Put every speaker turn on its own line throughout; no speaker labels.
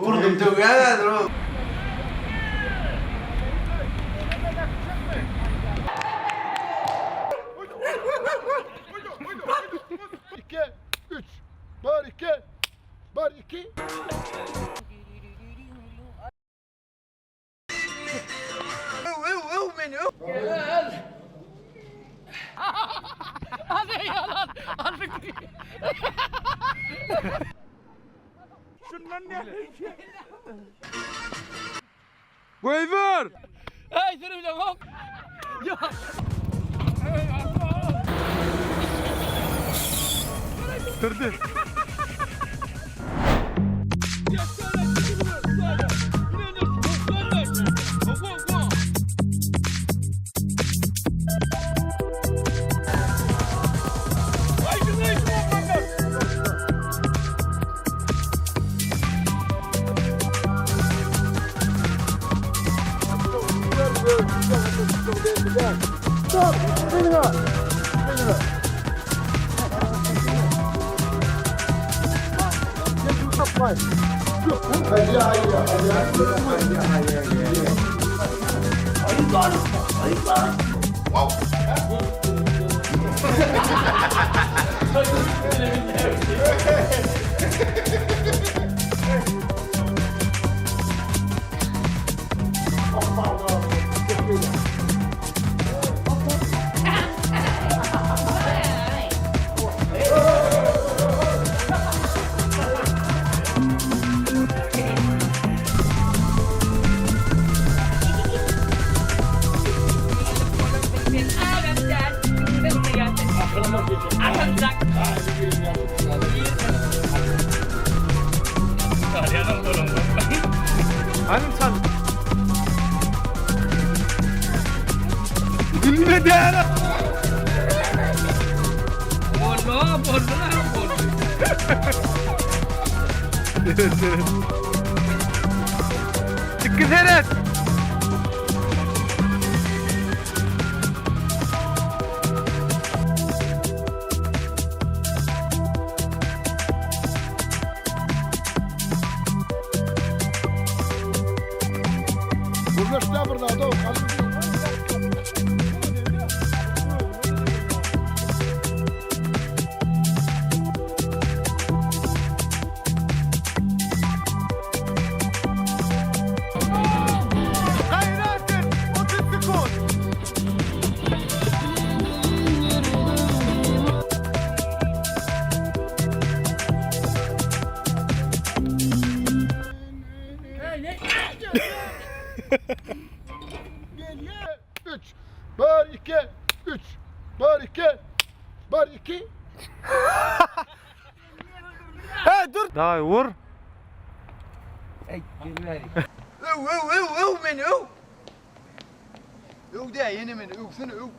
Burnum döwýär häzir o.
İki, üç, bir, iki, bir, iki.
Goýber!
Hey seni bilen hop. Ya.
Durdy. Hanym çal. Diline däne.
Bolma, bolma, bolma.
Çykgy seret.
Burlaştı burada da o.
Gaýrat et, 30 sekund.
Üç, bir, iki, üç, bir, iki, bir, iki.
Hey dur. Daway vur.
Öw öw öw öw meni öw. Öw de ýene meni öwsene öw.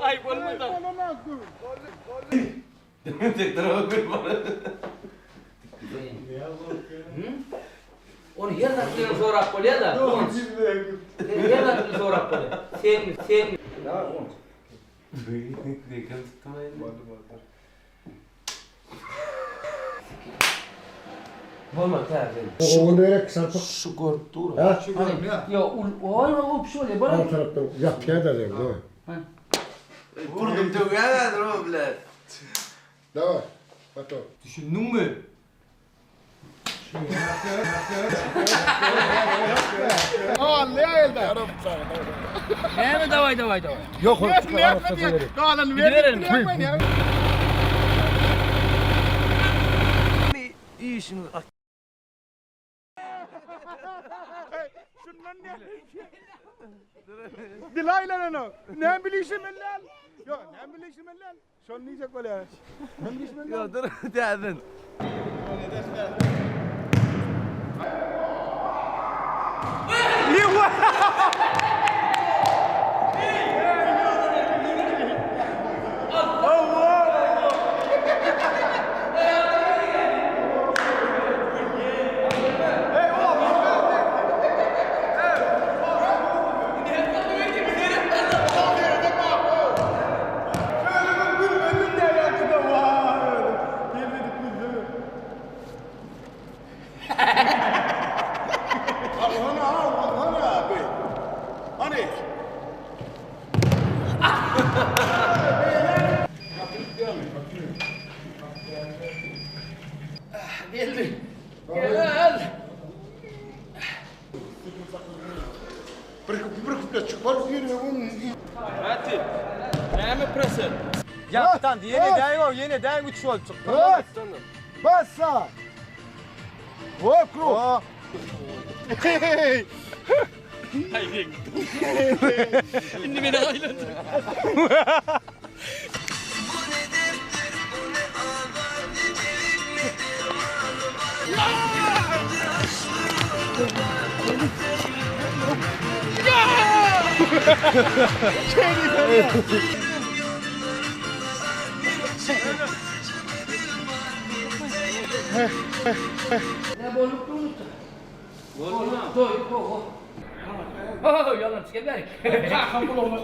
Ay bolma da. Onu yer tatlını sorap bolýar da. Yer tatlını sorap bolýar. Sen sen Bolma täze.
Onu vererek sarpık.
Şu görüp dur.
Ha?
Yo, ul oy o şöyle bana.
Alt taraftan yapıyor da değil, değil mi?
Burnum döwýär häzir o bilen.
Давай, потом.
Düşündüňmi?
Näme daway daway daway.
Yok o.
Gidelim.
İşini
Dilayla onu. Ne bilişim ellal. Yok ne bilişim ellal. Şunu diyecek böyle. Ne bilişim ellal.
Ya dur derdin.
Ýatdan ýene däý o, ýene däý üç bolup çykdy.
Bassa. Okrug.
Indi meni aýlandyr. Ne bolup durupdyr? Bolup doýup oho. Oho, ýalançy gel bärik.
Kakam gulagyna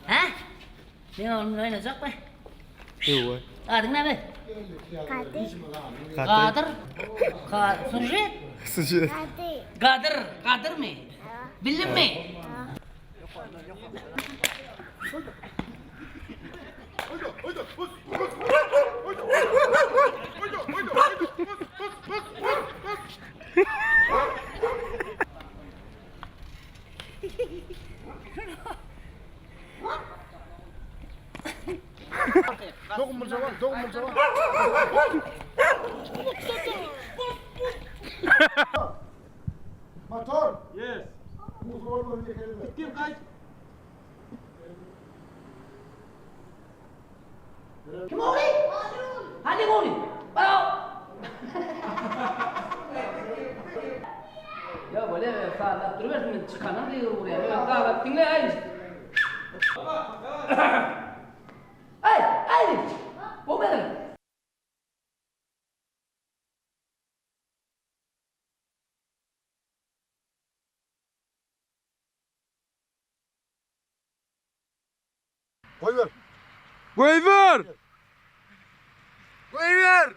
Hä? Men oglum oýnajakmy? Ýok. Adyň näme?
Kadir.
Gadyr. Ka Sujet?
Sujet.
Kadir.
Gadyr, Gadyrmy? Bildinmi?
Motor. Yes. Gittim kaç.
Kim ogly? Hany ogly? Bravo. Ýa bolýa, men sazlap durubersin, men çykanam gygyryp urýan. Men sazlap diňle, aý. Aý, aý. Bu benim.
Koy ver.
Goýber. Goýber.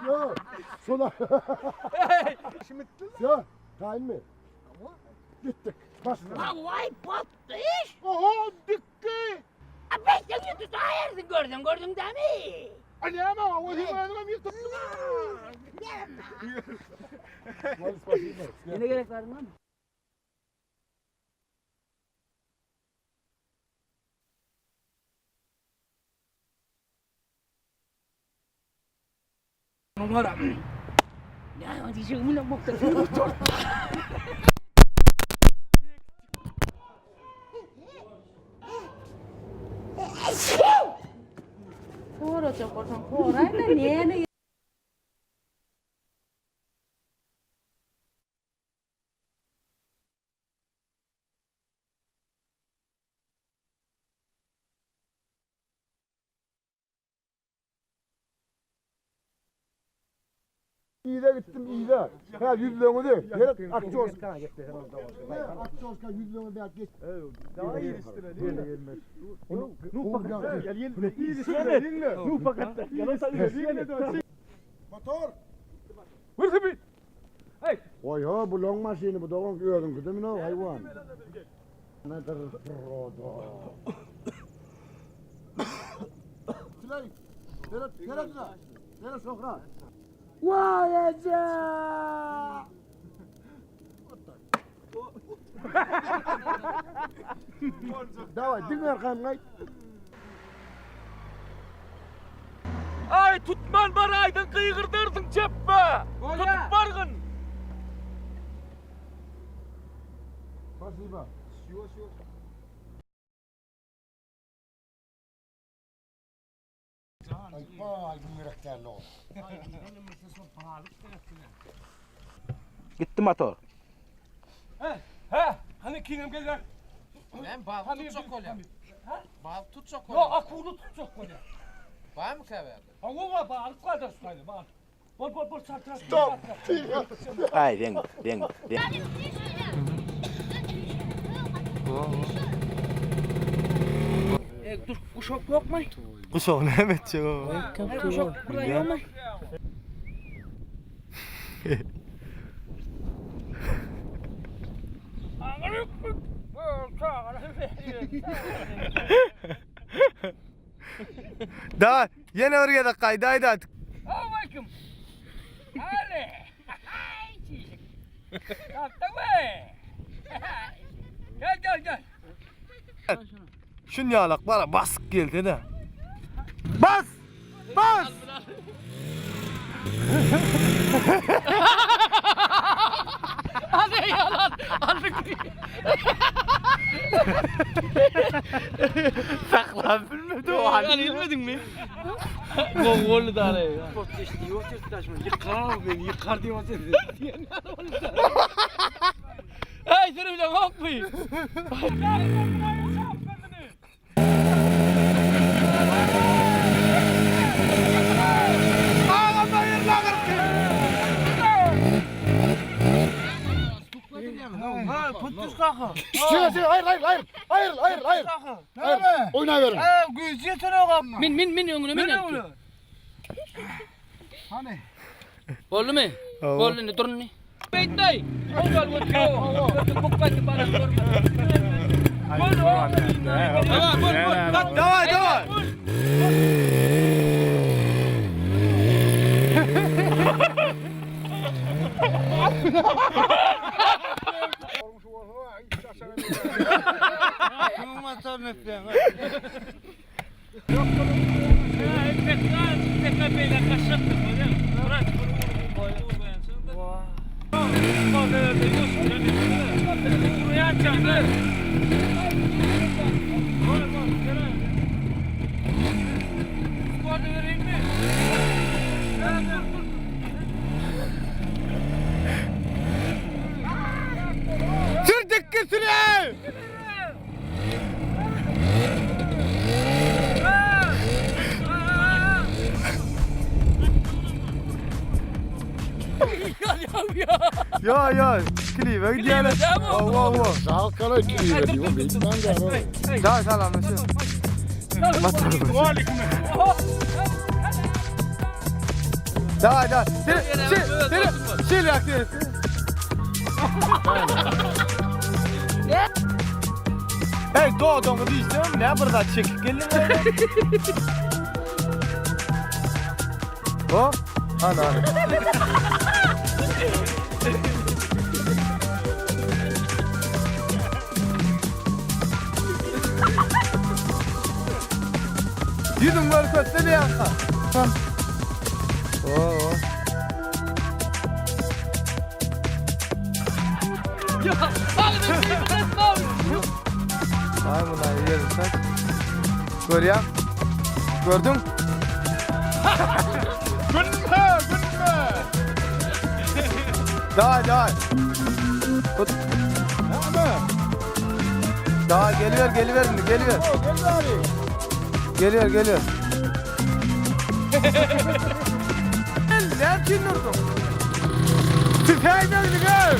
Yok. Sola. Şimdi Ya, tayin mi? Gittik. Bastı.
Vay patlı iş.
Oho dikti.
Beş yüzü daha yersin gördüm gördüm değil mi?
Anne ama o zaman adam yıktı.
Ne gerek var lan?
Ya dişimi bokta.
Horajak bolsaň horaý-da näme
İyide gittim iyide. Ha yüzlüğünü de. Yere akçı olsun. Akçı olsun yüzlüğünü de geç.
Daha iyi istire değil mi?
Motor.
Vur bir.
Oy ha bu long maşini bu doğan gördün değil mi no hayvan. Nedir rodo. Tülay. Nere nere tülay? Nere sokra? Vay ece. Davay dinle arkam gay.
Ay tutman bar aýdyň gyýgyrdyrsyň çepbe. Tutup bargyn.
Spasiba. Ay vay yüreklerli ol.
Gitti motor.
He, hani kiňem gel ber.
Ben balık tutacak kolye. Balık tutacak
Yo akulu tutacak kolye.
Var mı kahve?
Ha o var balık var da suyla balık. Bol bol bol çartrak.
Stop.
Ay den den den.
E, dur kuşak yok mu?
Guşagy näme etjek o?
Kuşak burada yok mu?
Da, ýene bir gezek gaýdaýda artık.
Aleyküm. Ali. Kalktın mı? Gel gel gel.
Şun ýalak bara basyk geldi de. Bas! Bas!
Hadi yalan. Aldık.
Saklan bilmedi o hal.
Bilmedin mi? Gol da ne?
Yıkar beni yıkar diyor seni.
Hey seni bile korkmayın.
Şey, şey, hayır, hayır, hayır. Hayır, hayır, hayır. Hayır. Oyna verin.
Min min min öňüne min.
Hani?
Boldy mi? Boldy indi durun. Beýtay. Ol götür. Bukkaty bana görme. Bol bol. Bol bol.
Dawaj, dawaj! Sür dikki süre! Ya ya, kliwe gidýärler. Hawa hawa.
Halkara kiriyor diyor. Ben de
Dawaj, salam, Dawaj, dawaj. Sür, sür, sür, sür yak, sür. Hey, doğduğumu diyeceğim. Ne burada çekip gelin öyle? O? Ana ana. Yüzün var kösteli yanka. Oo. Ay buna yerim sen. Gör ya. Gördün?
Gülme, gülme.
Daha daha. Tut. Daha geliver geliver şimdi geliver.
Gel abi.
Geliyor geliyor. Ne için durdun? Tüfeği döndü gör.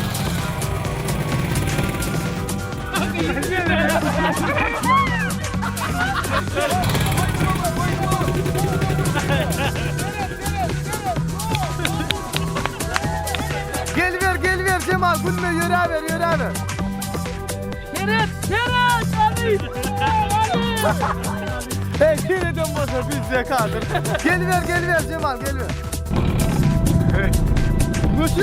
Geliver geliver Cemal gülme yürü ver yürü ver.
Seret, Seret, Ali. Ali.
Hey geri dön boşa biz zekadır. Geliver geliver Cemal geliver. Nasıl?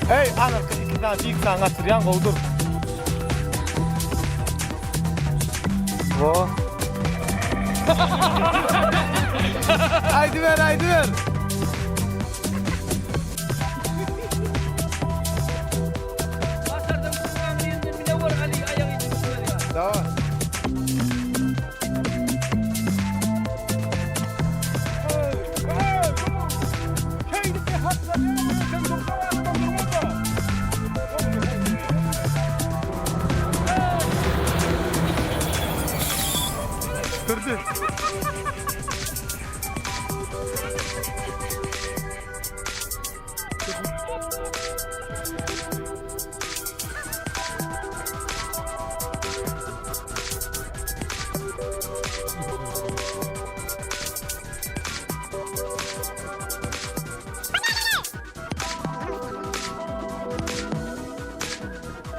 Hey anarka iki tane ilk tane kaçıryan oldu. Vo. haydi ver haydi ver. Tamam.